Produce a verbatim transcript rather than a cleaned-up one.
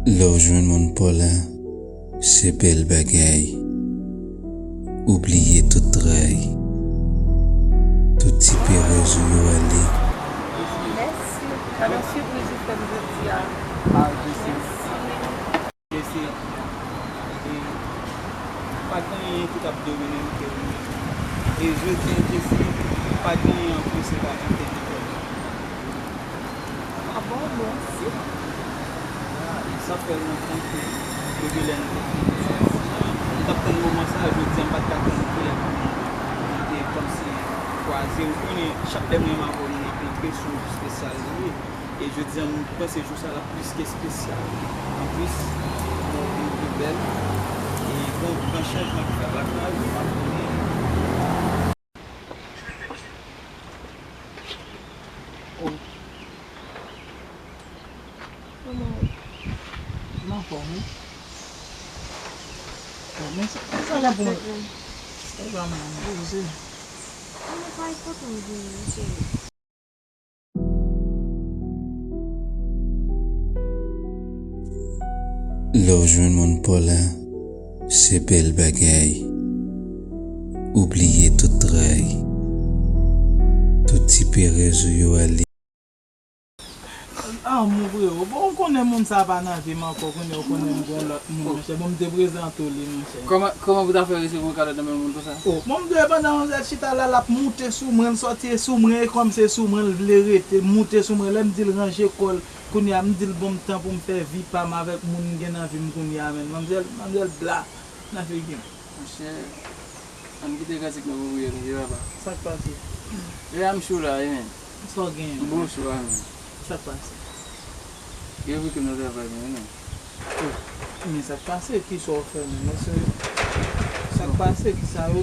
Lè w jwenn moun pa w la, se bèl bagay. Ou bliye tout tray. Tout ti perèz ou yo ale. Mèsi. Sa nan sipriz ou fè m jodi a. Mèsi. Jesi, e, pa gen anyen ki t ap domine m ke ou menm. E jodi a, Jesi, pa gen anyen ankò se pa entènèt. Ah bon, mèsi. Sa fè lontan ke depi lè nou te fini. M t ap tann moman sa, jodi a m pa t ka tann pou lè pou nou te kòmsi kwaze. Ou konnen, chak lè mwen avè w, nou antre sou yon jou espesyal li ye. E jodi a, m panse jou sa l ap plis ke espesyal. Anplis, nou vin pi bèl. E gon gran chanjman ki fèt lakay ou, m ap konnen. Oh. Kòman ou? M anfòm, wi. Oh, men sa, men sa la pou mwen. E pa mwen. Poze. Mwen pa enpòtan m vini, mesye. Lè w jwenn moun pa w la, se bèl bagay. Ou bliye tout tray. Tout ti perèz ou yo ale. Ah, mon frero, bon, ou konnen moun sa pa nan vi m ankò, konnen ou konnen m gon lòt moun, monchè. Bon, m te prezante w li, monchè. Kòman, kòman pou ta fè resevwa kado nan men moun konsa? Oh, bon, m di w pandan manzèl chita la, l ap moute sou mwen, l sòti e sou mwen, e kòm se sou mwen l vle rete, moute sou mwen, lè m di l ranje kò l, kounye a m di l bon m tan pou m fè vi pa m avèk moun m gen nan vi m kounye a, men manzèl, manzèl bla nan figi m. Monchè, ann kite kantik nan pou priye nou, vye papa. Sa k pase? E a m cho la, wi, men. Sa w genyen? M bon cho a, men. Sa k pase? Yo vle ke nou travay, men, non. Oh, men sa k pase? Kisa w fè, men? Mesye, sa k pase? Kisa yo